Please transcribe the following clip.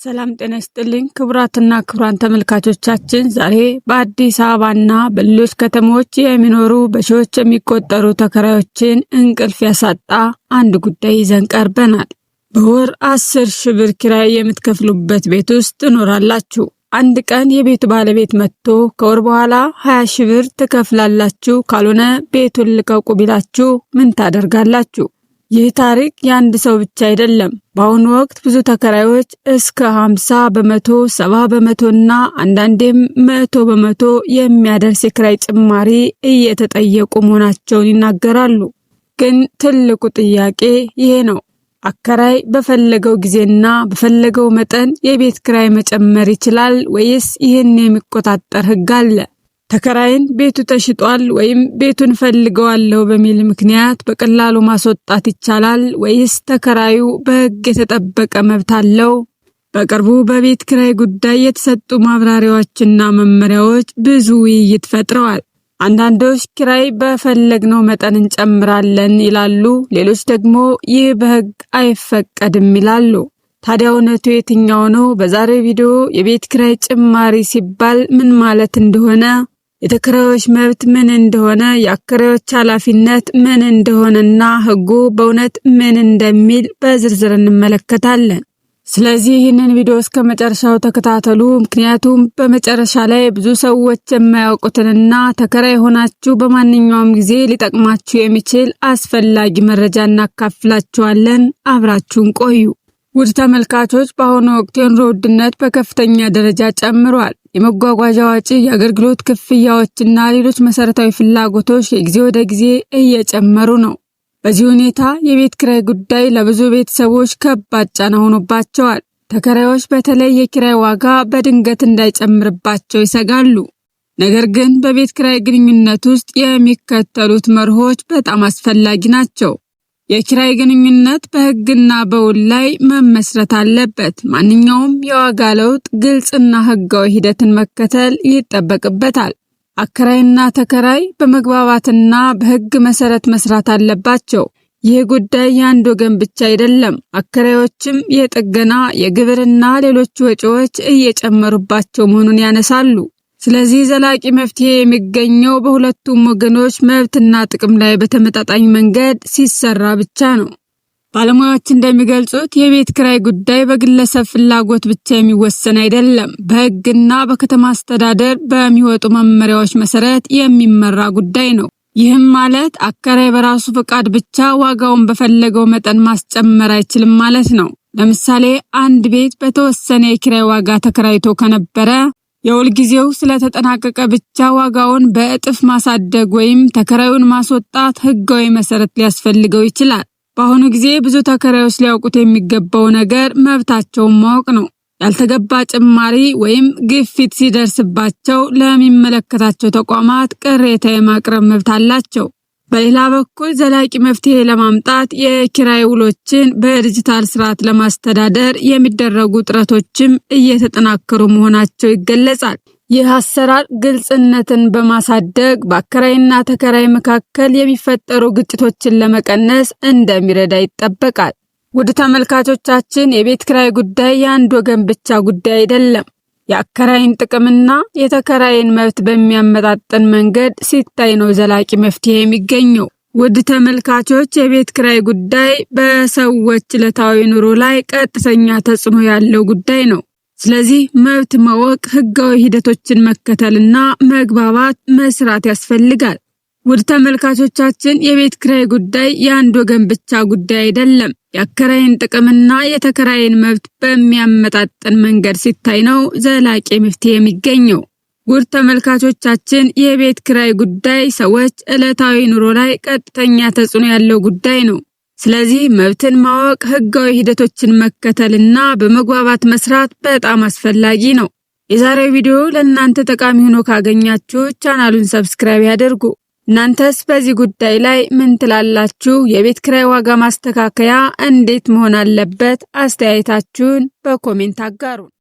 ሰላም ጤና ይስጥልኝ ክቡራትና ክቡራን ተመልካቾቻችን፣ ዛሬ በአዲስ አበባና በሌሎች ከተሞች የሚኖሩ በሺዎች የሚቆጠሩ ተከራዮችን እንቅልፍ ያሳጣ አንድ ጉዳይ ይዘን ቀርበናል። በወር 10,000 ብር ኪራይ የምትከፍሉበት ቤት ውስጥ ትኖራላችሁ። አንድ ቀን የቤቱ ባለቤት መጥቶ ከወር በኋላ 20,000 ብር ትከፍላላችሁ፣ ካልሆነ ቤቱን ልቀቁ ቢላችሁ ምን ታደርጋላችሁ? ይህ ታሪክ የአንድ ሰው ብቻ አይደለም። በአሁኑ ወቅት ብዙ ተከራዮች እስከ 50%፣ 70% እና አንዳንዴም 100% የሚያደርስ የኪራይ ጭማሪ እየተጠየቁ መሆናቸውን ይናገራሉ። ግን ትልቁ ጥያቄ ይሄ ነው። አከራይ በፈለገው ጊዜና በፈለገው መጠን የቤት ኪራይ መጨመር ይችላል ወይስ ይህን የሚቆጣጠር ሕግ አለ? ተከራይን ቤቱ ተሽጧል ወይም ቤቱን ፈልገዋለሁ በሚል ምክንያት በቀላሉ ማስወጣት ይቻላል ወይስ ተከራዩ በሕግ የተጠበቀ መብት አለው? በቅርቡ በቤት ኪራይ ጉዳይ የተሰጡ ማብራሪያዎችና መመሪያዎች ብዙ ውይይት ፈጥረዋል። አንዳንዶች ኪራይ በፈለግነው መጠን እንጨምራለን ይላሉ፣ ሌሎች ደግሞ ይህ በሕግ አይፈቀድም ይላሉ። ታዲያ እውነቱ የትኛው ነው? በዛሬው ቪዲዮ የቤት ኪራይ ጭማሪ ሲባል ምን ማለት እንደሆነ፣ የተከራዮች መብት ምን እንደሆነ፣ የአከራዮች ኃላፊነት ምን እንደሆነና ሕጉ በእውነት ምን እንደሚል በዝርዝር እንመለከታለን። ስለዚህ ይህንን ቪዲዮ እስከ መጨረሻው ተከታተሉ። ምክንያቱም በመጨረሻ ላይ ብዙ ሰዎች የማያውቁትንና ተከራይ ሆናችሁ በማንኛውም ጊዜ ሊጠቅማችሁ የሚችል አስፈላጊ መረጃ እናካፍላችኋለን። አብራችሁን ቆዩ። ውድ ተመልካቾች፣ በአሁኑ ወቅት የኑሮ ውድነት በከፍተኛ ደረጃ ጨምሯል። የመጓጓዣ ወጪ፣ የአገልግሎት ክፍያዎችና ሌሎች መሰረታዊ ፍላጎቶች ከጊዜ ወደ ጊዜ እየጨመሩ ነው። በዚህ ሁኔታ የቤት ኪራይ ጉዳይ ለብዙ ቤተሰቦች ከባድ ጫና ሆኖባቸዋል። ተከራዮች በተለይ የኪራይ ዋጋ በድንገት እንዳይጨምርባቸው ይሰጋሉ። ነገር ግን በቤት ኪራይ ግንኙነት ውስጥ የሚከተሉት መርሆች በጣም አስፈላጊ ናቸው። የኪራይ ግንኙነት በሕግና በውል ላይ መመስረት አለበት። ማንኛውም የዋጋ ለውጥ ግልጽና ሕጋዊ ሂደትን መከተል ይጠበቅበታል። አከራይና ተከራይ በመግባባትና በሕግ መሰረት መስራት አለባቸው። ይህ ጉዳይ የአንድ ወገን ብቻ አይደለም። አከራዮችም የጥገና፣ የግብርና ሌሎች ወጪዎች እየጨመሩባቸው መሆኑን ያነሳሉ። ስለዚህ ዘላቂ መፍትሄ የሚገኘው በሁለቱም ወገኖች መብትና ጥቅም ላይ በተመጣጣኝ መንገድ ሲሰራ ብቻ ነው። ባለሙያዎች እንደሚገልጹት የቤት ኪራይ ጉዳይ በግለሰብ ፍላጎት ብቻ የሚወሰን አይደለም። በሕግና በከተማ አስተዳደር በሚወጡ መመሪያዎች መሰረት የሚመራ ጉዳይ ነው። ይህም ማለት አከራይ በራሱ ፈቃድ ብቻ ዋጋውን በፈለገው መጠን ማስጨመር አይችልም ማለት ነው። ለምሳሌ አንድ ቤት በተወሰነ የኪራይ ዋጋ ተከራይቶ ከነበረ የውል ጊዜው ስለተጠናቀቀ ብቻ ዋጋውን በእጥፍ ማሳደግ ወይም ተከራዩን ማስወጣት ሕጋዊ መሰረት ሊያስፈልገው ይችላል። በአሁኑ ጊዜ ብዙ ተከራዮች ሊያውቁት የሚገባው ነገር መብታቸውን ማወቅ ነው። ያልተገባ ጭማሪ ወይም ግፊት ሲደርስባቸው ለሚመለከታቸው ተቋማት ቅሬታ የማቅረብ መብት አላቸው። በሌላ በኩል ዘላቂ መፍትሄ ለማምጣት የኪራይ ውሎችን በዲጂታል ስርዓት ለማስተዳደር የሚደረጉ ጥረቶችም እየተጠናከሩ መሆናቸው ይገለጻል። ይህ አሰራር ግልጽነትን በማሳደግ በአከራይና ተከራይ መካከል የሚፈጠሩ ግጭቶችን ለመቀነስ እንደሚረዳ ይጠበቃል። ውድ ተመልካቾቻችን፣ የቤት ኪራይ ጉዳይ የአንድ ወገን ብቻ ጉዳይ አይደለም። የአከራይን ጥቅምና የተከራይን መብት በሚያመጣጥን መንገድ ሲታይ ነው ዘላቂ መፍትሄ የሚገኘው። ውድ ተመልካቾች፣ የቤት ኪራይ ጉዳይ በሰዎች ዕለታዊ ኑሮ ላይ ቀጥተኛ ተጽዕኖ ያለው ጉዳይ ነው። ስለዚህ መብት ማወቅ፣ ሕጋዊ ሂደቶችን መከተልና መግባባት መስራት ያስፈልጋል። ውድ ተመልካቾቻችን፣ የቤት ኪራይ ጉዳይ የአንድ ወገን ብቻ ጉዳይ አይደለም። የአከራይን ጥቅምና የተከራይን መብት በሚያመጣጥን መንገድ ሲታይ ነው ዘላቂ መፍትሄ የሚገኘው። ውድ ተመልካቾቻችን፣ የቤት ኪራይ ጉዳይ ሰዎች ዕለታዊ ኑሮ ላይ ቀጥተኛ ተጽዕኖ ያለው ጉዳይ ነው። ስለዚህ መብትን ማወቅ፣ ሕጋዊ ሂደቶችን መከተልና በመግባባት መስራት በጣም አስፈላጊ ነው። የዛሬው ቪዲዮ ለእናንተ ጠቃሚ ሆኖ ካገኛችሁ ቻናሉን subscribe ያድርጉ። እናንተስ በዚህ ጉዳይ ላይ ምን ትላላችሁ? የቤት ኪራይ ዋጋ ማስተካከያ እንዴት መሆን አለበት? አስተያየታችሁን በ comment አጋሩን።